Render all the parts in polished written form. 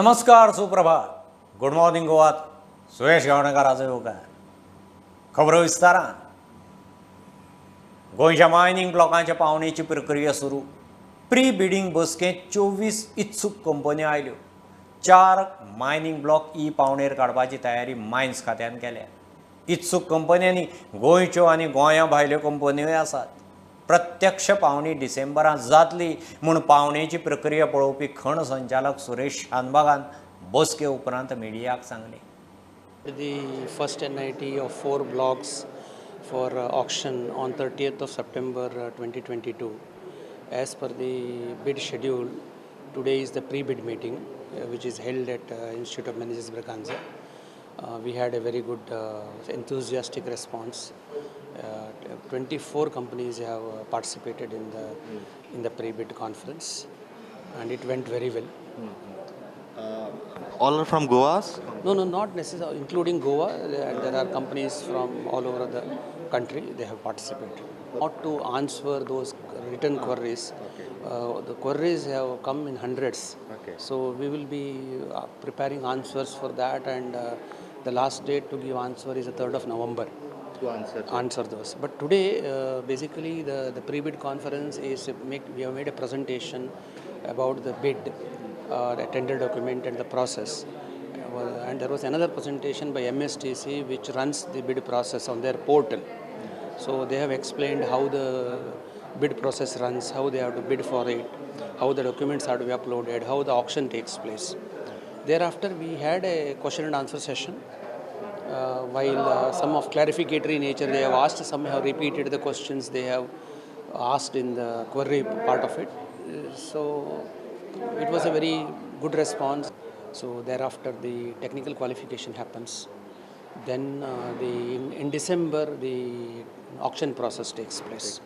नमस्कार, सुप्रभात, good morning गोवात. सुयश गावणेकाराचो येवकार. खबरो विस्तारान. गोंयच्या मायनींग ब्लॉकांच्या पावणेची प्रक्रिया सुरू. प्री बिडींग बसकेंत 24 इत्सूक कंपन्यो आयल्यो. 4 मायनींग ब्लॉक ई पावणेर काडपाची तयारी मायन्स खात्यान केल्या. इत्सूक कंपन्यांनी गोंयच्यो आनी गोंया भायल्यो कंपन्योय आसात. प्रत्यक्ष पावणी डिसेंबरांत जातली म्हूण पावणेची प्रक्रिया पळोवपी खण संचालक सुरेश शानबागान बसके उपरांत मिडियाक सांगलें. The first NIT of 4 blocks for auction on 30th of September 2022. As per the bid schedule, today is the pre-bid meeting which is held at Institute of Managers Braganza. We had a very good enthusiastic response. 24 companies have participated in the pre-bid conference, and it went very well. All are from Goa? No, not necessarily, including Goa. There are companies from all over the country. They have participated. Not to answer those written queries. Okay. The queries have come in hundreds. Okay. So we will be preparing answers for that, and the last date to give answer is the 3rd of November. To answer those. But today, basically, the pre-bid conference is we have made a presentation about the bid, the tender document and the process. And there was another presentation by MSTC which runs the bid process on their portal. So they have explained how the bid process runs, how they have to bid for it, how the documents are to be uploaded, how the auction takes place. Thereafter, we had a question and answer session. While some of clarificatory nature they have asked, some have repeated the questions they have asked in the query part of it. So it was a very good response. So thereafter the technical qualification happens. Then in December the auction process takes place.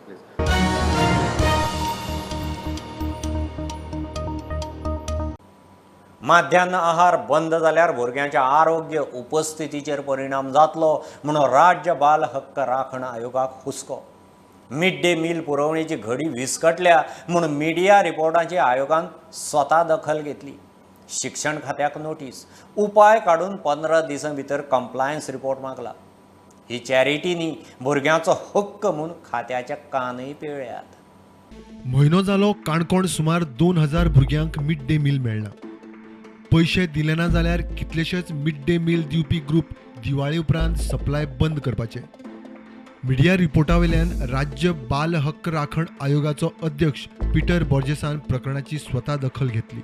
माध्यान्ह आहार बंद जाल्यार भुरग्यांच्या आरोग्य उपस्थितीचेर परिणाम जातलो म्हणून राज्य बाल हक्क राखण आयोगाक हुस्को. मिड डे मील पुरवणेची घडी विस्कटल्या म्हूण मिडिया रिपोर्टाची आयोगान स्वता दखल घेतली. शिक्षण खात्याक नोटीस, उपाय काडून 15 दिसां भितर कंप्लायन्स रिपोर्ट मागला. ही चॅरिटी न्ही, भुरग्यांचो हक्क म्हूण खात्याच्या कानय पिळ्ळ्यात. म्हयनो जालो काणकोण सुमार 2000 भुरग्यांक मिड डे मील मेळना. पयशे दिले ना जाल्यार कितलेशेच मिड डे मील दिवपी ग्रुप दिवाळी उपरांत सप्लाय बंद करपाचे. मिडिया रिपोर्टा वयल्यान राज्य बाल हक्क राखण आयोगाचो अध्यक्ष पीटर बॉर्जेसान प्रकरणाची स्वता दखल घेतली.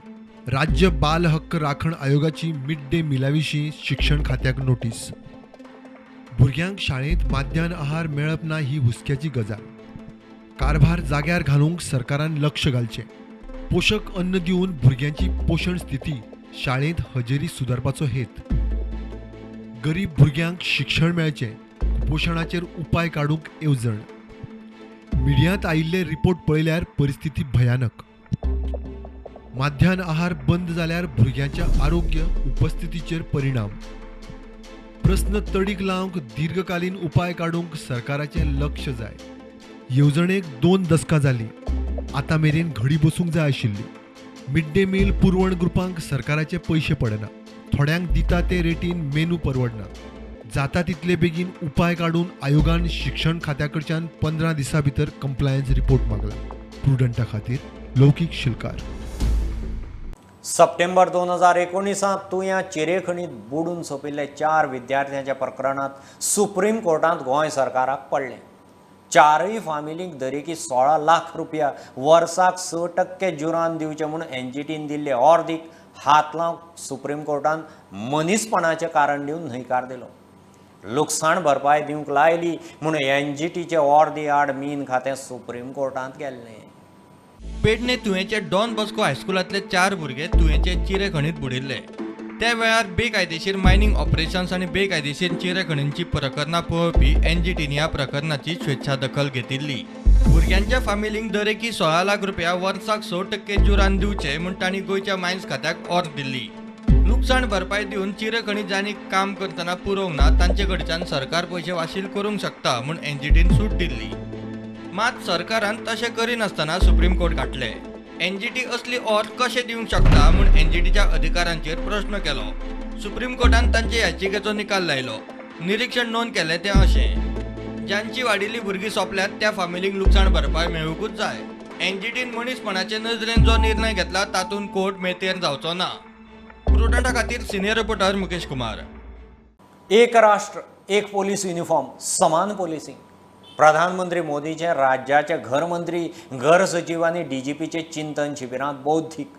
राज्य बाल हक्क राखण आयोगाची मिड डे मिला विशीं शिक्षण खात्याक नोटीस. भुरग्यांक शाळेंत माध्यान्ह आहार मेळप ना ही हुस्क्याची गजाल. कारभार जाग्यार घालूंक सरकारान लक्ष घालचें. पोशक अन्न दिवन भुरग्यांची पोशण स्थिती, शाळेंत हजेरी सुदारपाचो हेत. गरीब भुरग्यांक शिक्षण मेळचें, कुपोशणाचेर उपाय काडूंक येवजण. मिडियांत आयिल्ले रिपोर्ट पळयल्यार परिस्थिती भयानक. माध्यान्ह आहार बंद जाल्यार भुरग्यांच्या आरोग्य उपस्थितीचेर परिणाम. प्रस्न तडीक लावंक दीर्घकालीन उपाय काडूंक सरकाराचें लक्ष जाय. येवजणेक 2 दसकां जालीं, आतां मेरेन घडी बसूंक जाय आशिल्ली. मिड डे मील पुरवण ग्रुपांक सरकाराचे पयशे पडना, थोड्यांक दिता ते रेटीन मेनू परवडना. जाता तितले बेगीन उपाय काडून आयोगान शिक्षण खात्या कडच्यान 15 दिसां भितर कंप्लायन्स रिपोर्ट मागला. प्रुडंटा खातीर लौकीक शिलकार. सप्टेंबर 2019 तुयां चिरेखणीत बुडून सोंपिल्ल्या 4 विद्यार्थ्यांच्या प्रकरणांत सुप्रीम कोर्टांत गोंय सरकाराक पडलें. 4 फामिलींक दरेकी 16 लाख रुपया वर्साक 6% जुरान दिवचे म्हूण एनजीटीन दिल्ले ऑर्दीक हात लावंक सुप्रीम कोर्टान मनीसपणाचें कारण दिवन न्हयकार दिलो. लुकसाण भरपाय दिवंक लायली म्हूण एनजीटीचे ऑर्दी आड मीन खातें सुप्रीम कोर्टांत गेल्लें. पेडणे तुयेंचे डॉन बॉस्को हायस्कुलांतले 4 भुरगे तुयेंचे चिरे खणीत बुडिल्ले. त्या वेळार बेकायदेशीर मायनिंग ऑपरेशन्स आनी बेकायदेशीर चिरे खणींची प्रकरणां पळोवपी एनजीटीन ह्या प्रकरणाची स्वेच्छा दखल घेतिल्ली. भुरग्यांच्या फामिलींक दरेकी 16 लाख रुपया वर्साक 6% जुरान दिवचे म्हूण तांणी गोंयच्या मायन्स खात्याक ऑर्द दिल्ली. लुकसाण भरपाय दिवन चिरे खणी जांणी काम करतना पुरोवंक ना तांचे कडच्यान सरकार पयशे वाशील करूंक शकता म्हूण एनजीटीन सूट दिल्ली. मात सरकारान तशें करिनासतना सुप्रीम कोर्ट गाठलें. एनजीटी असली ऑर्द कशें दिवंक शकता म्हूण एनजीटीच्या अधिकारांचेर प्रश्न केलो. सुप्रीम कोर्टान तांचे याचिकेचो निकाल लायलो. निरीक्षण नोंद केलें तें अशें, जांची वाडिल्ली भुरगीं सोंपल्यात त्या फामिलींक लुकसाण भरपाय मेळुंकूच जाय. एनजीटीन मनीसपणाचे नजरेन जो निर्णय घेतला तातूंत कोर्ट मेतेर जावचो ना. प्रुडंटा खातीर सिनियर रिपोर्टर मुकेश कुमार. एक राष्ट्र एक पोलीस युनिफॉर्म, समान पोलिसिंग. प्रधानमंत्री मोदीचे राज्याचे घर मंत्री, घर सचिव आनी डीजीपीचे चिंतन शिबिरांत बौद्धीक.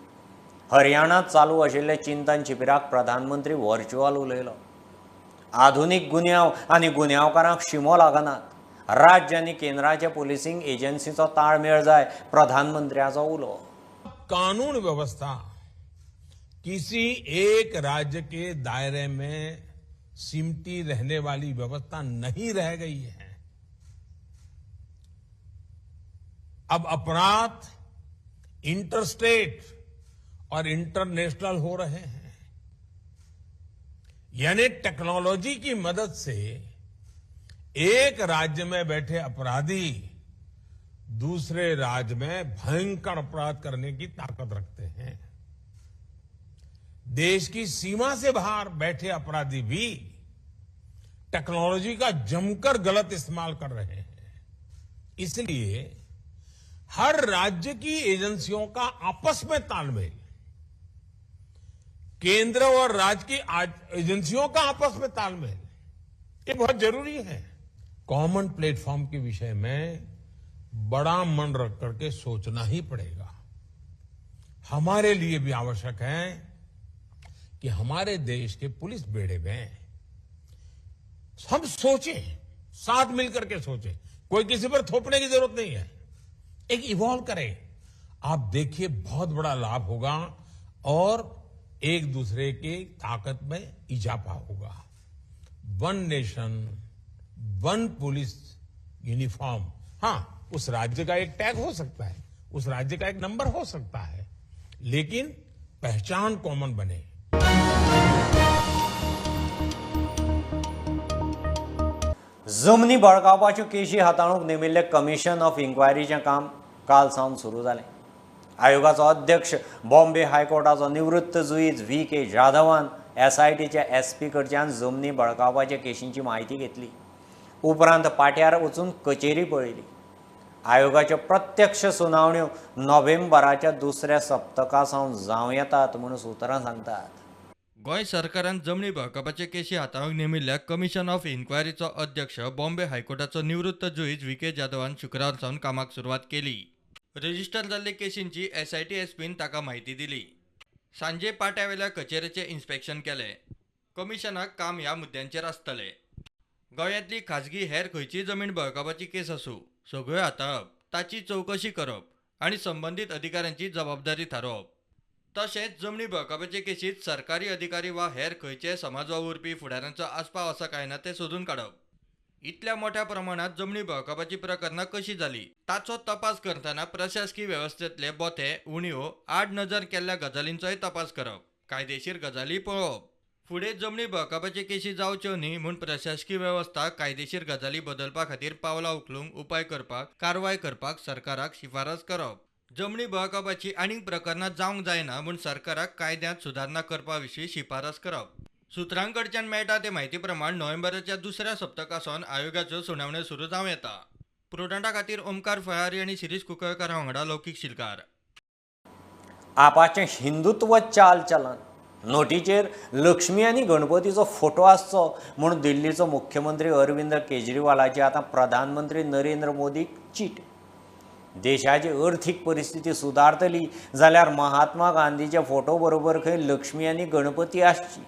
हरियाणात चालू आशिल्ले चिंतन शिबिराक प्रधानमंत्री व्हर्च्युअल उलयलो. आधुनीक गुन्यांव आनी गुन्यांवकारांक शिमो लागनात. राज्य आनी केंद्राचे पोलिसिंग एजन्सीचो ताळमेळ जाय, प्रधानमंत्र्याचो उलो. कानून व्यवस्था किसी एक राज्य के दायरे में सिमटी रहने वाली व्यवस्था नहीं रह गई है. अब अपराध इंटरस्टेट और इंटरनेशनल हो रहे हैं, यानी टेक्नोलॉजी की मदद से एक राज्य में बैठे अपराधी दूसरे राज्य में भयंकर अपराध करने की ताकत रखते हैं. देश की सीमा से बाहर बैठे अपराधी भी टेक्नोलॉजी का जमकर गलत इस्तेमाल कर रहे हैं. इसलिए हर राज्य की एजेंसियों का आपस में तालमेल, केंद्र और राज्य की एजेंसियों का आपस में तालमेल, ये बहुत जरूरी है. कॉमन प्लेटफॉर्म के विषय में बड़ा मन रख करके सोचना ही पड़ेगा. हमारे लिए भी आवश्यक है कि हमारे देश के पुलिस बेड़े में हम सोचें, साथ मिलकर के सोचें. कोई किसी पर थोपने की जरूरत नहीं है. एक इवॉल्व करें, आप देखिए बहुत बड़ा लाभ होगा और एक दूसरे की ताकत में इजाफा होगा. One nation one police uniform, हाँ, उस राज्य का एक टैग हो सकता है, उस राज्य का एक नंबर हो सकता है, लेकिन पहचान कॉमन बने. जमनी बळकावपाच्यो केशी हाताळूंक नेमिल्ले कमिशन ऑफ इन्क्वायरीचें काम काल सावन सुरू जालें. आयोगाचो अध्यक्ष बॉम्बे हायकोर्टाचो निवृत्त जुईज व्ही के जाधवान एसआयटीच्या एसपी कडच्यान जमनी बळकावपाच्या केशींची म्हायती घेतली. उपरांत पाट्यार वचून कचेरी पळयली. आयोगाच्यो प्रत्यक्ष सुनावण्यो नोव्हेंबराच्या दुसऱ्या सप्तका सावन जावं येतात म्हूण सुत्रां सांगतात. गोंय सरकारान जमनी बळकावपाचे केशी हाताळूंक नेमिल्ल्या कमिशन ऑफ इन्क्वायरीचो अध्यक्ष बॉम्बे हायकोर्टाचो निवृत्त जुईज व्ही के जाधवान शुक्रार सावन कामाक सुरवात केली. रजिस्टर जाल्ले केशींची एसआयटी एसपीन ताका म्हायती दिली. सांजे पाट्यावेल्या कचेरेचें इन्स्पेक्शन केलें. कमिशनाक काम ह्या मुद्द्यांचेर आसतलें. गोंयांतली खाजगी हेर खंयचीय जमीन बळकावपाची केस आसूं, सगळ्यो हाताळप, ताची चवकशी करप आनी संबंदीत अधिकाऱ्यांची जबाबदारी थारोवप. तशेंच जमनी बळकावपाचे केशींत सरकारी अधिकारी वा हेर खंयचे समाज वावुरपी फुडाऱ्यांचो आस्पाव आसा काय ना तें सोदून काडप. इतल्या मोठ्या प्रमाणात जमनी बळकावपाची प्रकरणां कशी जाली ताचो तपास करतना प्रशासकी वेवस्थेंतले बोथे, उणीवो आड नजर केल्ल्या गजालींचोय तपास करप, कायदेशीर गजाली पळोवप. फुडें जमनी बळकावपाचे केशी जावच्यो न्ही म्हूण प्रशासकी वेवस्था कायदेशीर गजाली बदलपा खातीर पावलां उखलूंक उपाय करपाक, कारवाय करपाक सरकाराक शिफारस करप. जमनी बळकावपाची आनीक प्रकरणां जावंक जायना म्हूण सरकाराक कायद्यांत सुदारणा करपा विशीं शिफारस करप. सुत्रां कडच्यान मेळटा ते म्हायती प्रमाण नोव्हेंबराच्या दुसऱ्या सप्तका सावन आयोगाच्यो सुनावण्यो सुरू जावं येता. प्रुडंटा खातीर ओमकार फळारी आनी शिरीष कुंकळकार वांगडा लौकीक शिलकार. आपाचें हिंदुत्व चाल चलन, नोटीचेर लक्ष्मी आनी गणपतीचो फोटो आसचो म्हूण दिल्लीचो मुख्यमंत्री अरविंद केजरीवालाची आतां प्रधानमंत्री नरेंद्र मोदीक चीट. देशाची अर्थीक परिस्थिती सुदारतली जाल्यार महात्मा गांधीच्या फोटो बरोबर खंय लक्ष्मी आनी गणपती आसची.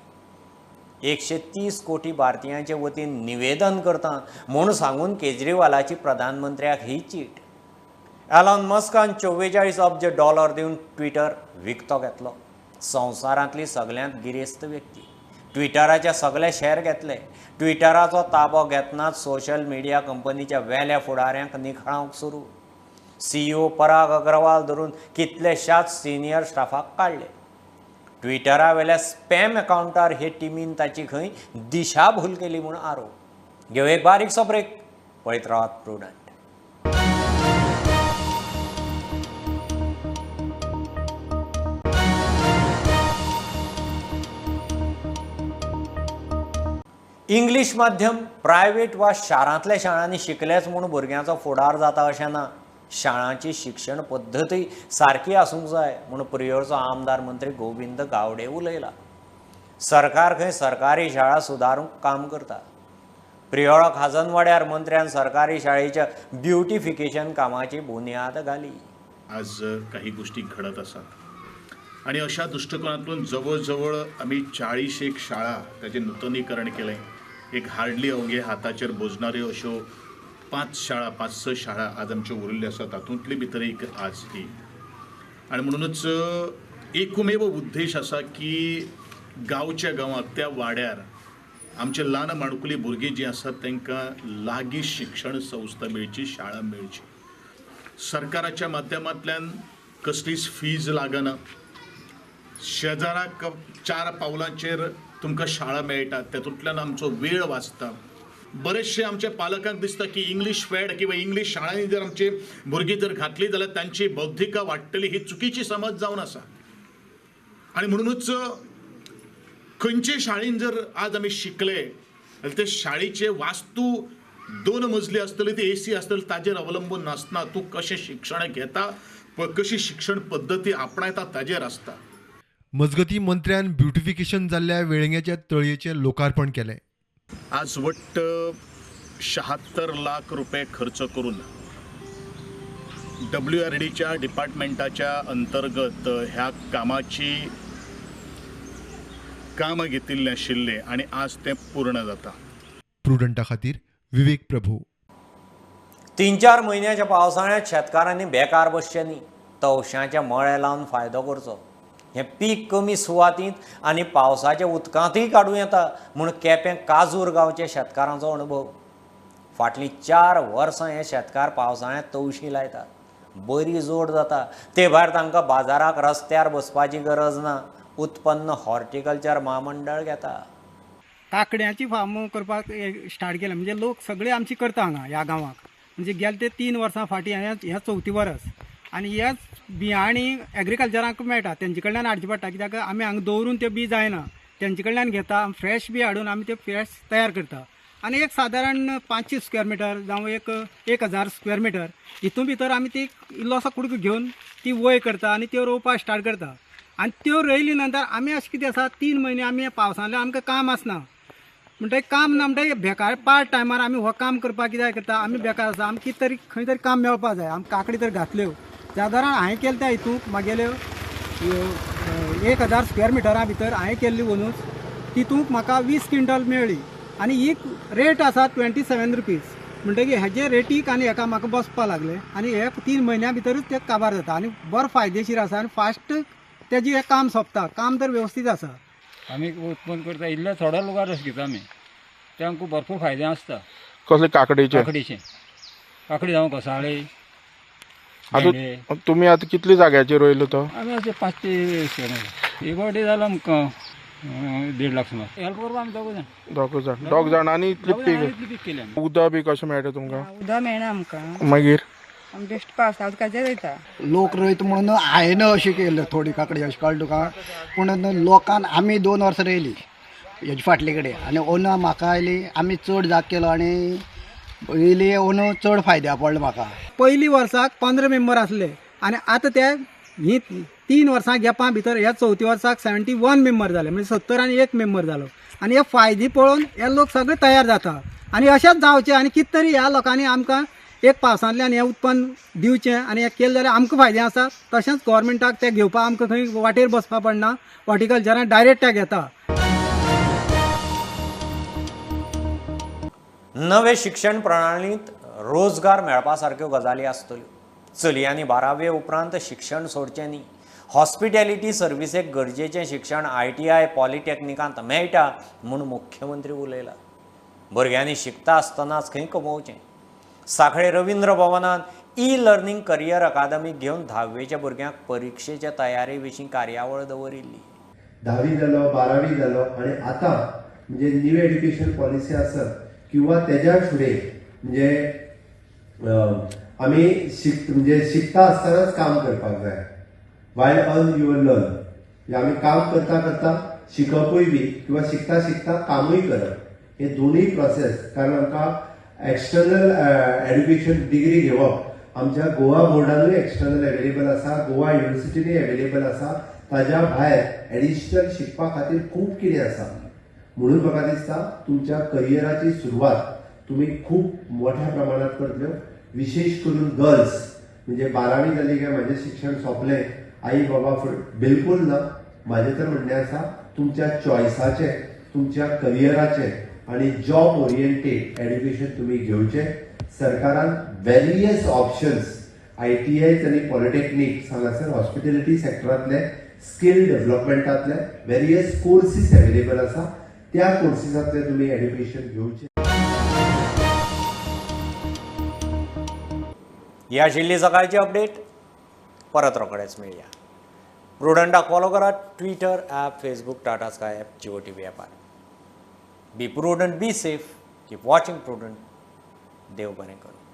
130 कोटी भारतीयांचे वतीन निवेदन करता म्हूण सांगून केजरीवालाची प्रधानमंत्र्याक ही चीट. एलॉन मस्कान 44 अब्ज डॉलर दिवन ट्विटर विकतो घेतलो. संवसारांतली सगळ्यांत गिरेस्त व्यक्ती. ट्विटराचे सगळे शेअर घेतले. ट्विटराचो ताबो घेतनाच सोशल मिडिया कंपनीच्या वेल्या फुडाऱ्यांक निखळावंक सुरू. सीईओ पराग अग्रवाल धरून कितलेशाच सिनियर स्टाफाक काडले. ट्विटरावेल्या स्पॅम अकाउंटार हे टिमीन ताची खंय दिशाभूल केली म्हूण आरोप. घेवं एक बारीकसो ब्रेक, पळयत रावात प्रुडंट. इंग्लीश माध्यम प्रायव्हेट वा शारांतल्या शाळांनी शिकलेच म्हूण भुरग्यांचो फुडार जाता अशें ना. शाळांची शिक्षण पद्दतूय सारकी आसूंक जाय म्हूण प्रियोळचो आमदार मंत्री गोविंद गावडे उलयला. सरकार खंय सरकारी शाळा सुदारूंक काम करता. प्रियोळा खाजनवाड्यार मंत्र्यान सरकारी शाळेच्या ब्युटिफिकेशन कामाची बुन्याद घाली. आज काही गोष्टी घडत आसात आणि अशा दृष्टिकोनातून जवळजवळ आमी 40 एक शाळा ताचें नुतनीकरण केलें. एक हार्डली अवघे हाताचेर बोजणाऱ्यो अश्यो 5-6 शाळा आज आमच्यो उरिल्ल्यो आसात. तातूंतली भितर एक आज ही. आनी म्हणूनच एकमेव उद्देश आसा की गांवच्या गांवांत त्या वाड्यार आमचे ल्हान माणकुली भुरगीं जीं आसात तांकां लागीं शिक्षण संस्था मेळची, शाळा मेळची. सरकाराच्या माध्यमांतल्यान कसलीच फीज लागना. शेजाराक 4 पावलांचेर तुमकां शाळा मेळटा, तातूंतल्यान आमचो वेळ वाचता. बरेचशे आमच्या पालकांक दिसता की इंग्लीश फॅड किंवा इंग्लीश शाळांनी जर आमची भुरगीं जर घातली जाल्यार तांची बौद्धिका वाडटली, ही चुकीची समज जावन आसा. आनी म्हणूनच खंयचे शाळेन जर आज आमी शिकले जाल्यार ते शाळेचे वास्तू 2 मजली आसतली, ती एसी आसतली, ताजेर अवलंबून नासना. तूं कशें शिक्षण घेता, कशी शिक्षण पद्दती आपणायता ताजेर आसता. मजगती मंत्र्यान ब्युटिफिकेशन जाल्ल्या वेळंग्याच्या तळयेचें लोकार्पण केलें. आज वट्ट 76 लाख रुपये खर्च करून WRDच्या डिपार्टमेंटाच्या अंतर्गत ह्या कामाची काम घेतिल्लें आशिल्लें आनी आज तें पूर्ण जाता. प्रुडंटा खातीर विवेक प्रभू. 3-4 म्हयन्याच्या पावसाळ्यांत शेतकारांनी बेकार बसचें न्ही, तवशांचे मळे लावन फायदो करचो. हें पीक कमी सुवातींत आनी पावसाच्या उदकांतूय काडूं येता म्हूण केपें काजूर गांवच्या शेतकारांचो अणभव. फाटलीं 4 वर्सां हे शेतकार पावसाळ्यांत तवशीं लायतात, बरी जोड जाता. ते भायर तांकां बाजाराक रस्त्यार बसपाची गरज ना. उत्पन्न हॉर्टिकल्चर म्हामंडळ घेता. काकड्यांची फार्म करपाक स्टार्ट केलें, म्हणजे लोक सगळे आमची करता हांगा ह्या गांवाक. म्हणजे गेले ते 3 वर्सां फाटीं ह्या चवथी वरस आनी ह्याच बियाणी एग्रीकल्चराक मेळटा, तेंचे कडल्यान हाडचें पडटा. कित्याक आमी हांगा दवरून त्यो बी जायना, तेंचे कडल्यान घेता, फ्रेश बी हाडून आमी ते फ्रेश तयार करता. आनी एक सादारण 500 स्क्वेअर मिटर जावं 1000 स्क्वेअर मिटर हितून भितर आमी ती इल्लोसो कुडको घेवन ती वय करता आनी त्यो रोवपाक स्टार्ट करता. आनी त्यो रोयली नंतर आमी अशें कितें आसा, 3 म्हयने आमी पावसांतल्यान आमकां काम आसना, म्हणटकीर काम ना म्हणटकीर बेकार पार्ट टायमार आमी हो काम करपाक कित्याक करता, आमी बेकार आसा, आमकां कितें तरी खंय तरी काम मेळपाक जाय. आमी काकडी तर घातल्यो सादारण हांवें केलें त्या हितूंत मागेल्यो 1000 स्क्वेअर मिटरा भितर हांवें केल्ली वनूच, तितूंत म्हाका 20 क्विंटल मेळ्ळी. आनी ही रेट आसा 27 रुपीज, म्हणटकीर हेजे रेटीक आनी हेका म्हाका बसपाक लागलें. आनी हे 3 म्हयन्या भितरूच ते काबार जाता आनी बरो फायदेशीर आसा आनी फास्ट तेजी हें काम सोंपता, काम तर वेवस्थीत आसा. आमी उत्पन्न करता इल्लो थोडो लुगार घेता आमी, ते आमकां भरपूर फायदे आसता. कसले काकडेचे? काकडेचे, काकडी जावं घोसाळे. आतां तुमी आतां कितले जाग्याचेर रोयलो तो? आमी अशें 5 ते 6 एक फावटी जालो आमकां 1.5 लाख सुमार. हेल्प करपाक आमी दोग जाण. दोग जाणांनी इतली पीक केलें. उदक बी कशें मेळटा तुमकां? उदक मेळना आमकां. मागीर बेश्ट पावसा उदकाचेर वयता. लोक रोयता म्हणून हांवें अशें केलें थोडी काकडी अशें कळ्ळें तुका. पूण लोकान आमी 2 वर्सां रोयली हेजे फाटले कडेन आनी अंदू म्हाका आयली आमी चड जाग केलो आनी येयली अंदू चड फायद्या पडलो म्हाका. पयलीं वर्साक 15 मेंबर आसले आनी आतां ते ही 3 वर्सां गॅपा भितर ह्या चवथी वर्साक 71 मेंबर जाले, म्हणजे 71 मेंबर जालो. आनी हे फायदे पळोवन हे लोक सगळे तयार जाता आनी अशेंच जावचें आनी कितें तरी ह्या लोकांनी आमकां एक पावसांतल्यान हें उत्पन्न दिवचें आनी हें केलें जाल्यार आमकां फायदे आसा. तशेंच गव्हर्मेंटाक तें घेवपाक आमकां खंय वाटेर बसपाक पडना, हॉर्टिकल्चरान डायरेक्ट ते घेता. नवे शिक्षण प्रणालींत रोजगार मेळपा सारक्यो गजाली आसतल्यो. चलयांनी 12वे उपरांत शिक्षण सोडचें न्ही. हॉस्पिटॅलिटी सर्विसेक गरजेचें शिक्षण ITI पॉलिटेक्निकांत मेळटा म्हूण मुख्यमंत्री उलयला. भुरग्यांनी शिकता आसतनाच खंय कमोवचें. सांखळे रवींद्र भवनान ई-लर्निंग करियर अकादमी घेवन 10वेच्या भुरग्यांक परिक्षेच्या तयारी विशीं कार्यावळ दवरिल्ली. 10वी जालो, 12वी जालो आनी आतां म्हणजे न्यू एड्युकेशन पॉलिसी आसत किंवा तेज्या फुडें म्हणजे आमी म्हणजे शिकता आसतनाच काम करपाक जाय. वायल अर्न your learn, म्हणजे आमी काम करता करता शिकपूय बी किंवा शिकता शिकता कामूय करप. हे दोनूय प्रोसेस, कारण आमकां एक्सटर्नल एड्युकेशन डिग्री घेवप आमच्या गोवा बोर्डानूय एक्सटर्नल अवेलेबल आसा, गोवा युनिवर्सिटीनूय अवेलेबल आसा. ताज्या भायर एडिशनल शिकपा खातीर खूब कितें आसा. म्हणून म्हाका दिसता तुमच्या करियराची सुरवात तुमी खूब मोठ्या प्रमाणात करतल्यो. विशेश करून गर्ल्स, म्हणजे 12वी जाली काय म्हाजें शिक्षण सोंपलें, आई बाबा बिलकुल ना. म्हाजें तर म्हणणें आसा तुमच्या चॉयसाचें, तुमच्या करियराचें आनी जॉब ओरिएंटेड एड्युकेशन तुमी घेवचें. सरकारान वेरियस ऑप्शन्स आयटीआयज आनी पॉलिटेक्निक्स हांगासर हॉस्पिटेलिटी सेक्टरांतले स्कील डेव्हलपमेंटांतले वेरियस कोर्सीस अवेलेबल आसा, त्या कोर्सीसांतले तुमी एड्युकेशन घेवचें. ही आशिल्ली सकाळची अपडेट. परत रोखडेच मेळया. प्रुडंटाक फॉलो करात Twitter app, Facebook, Tata Sky app, Jio TV ॲपार. Be prudent, be safe, keep watching Prudent. देव बरें करूं.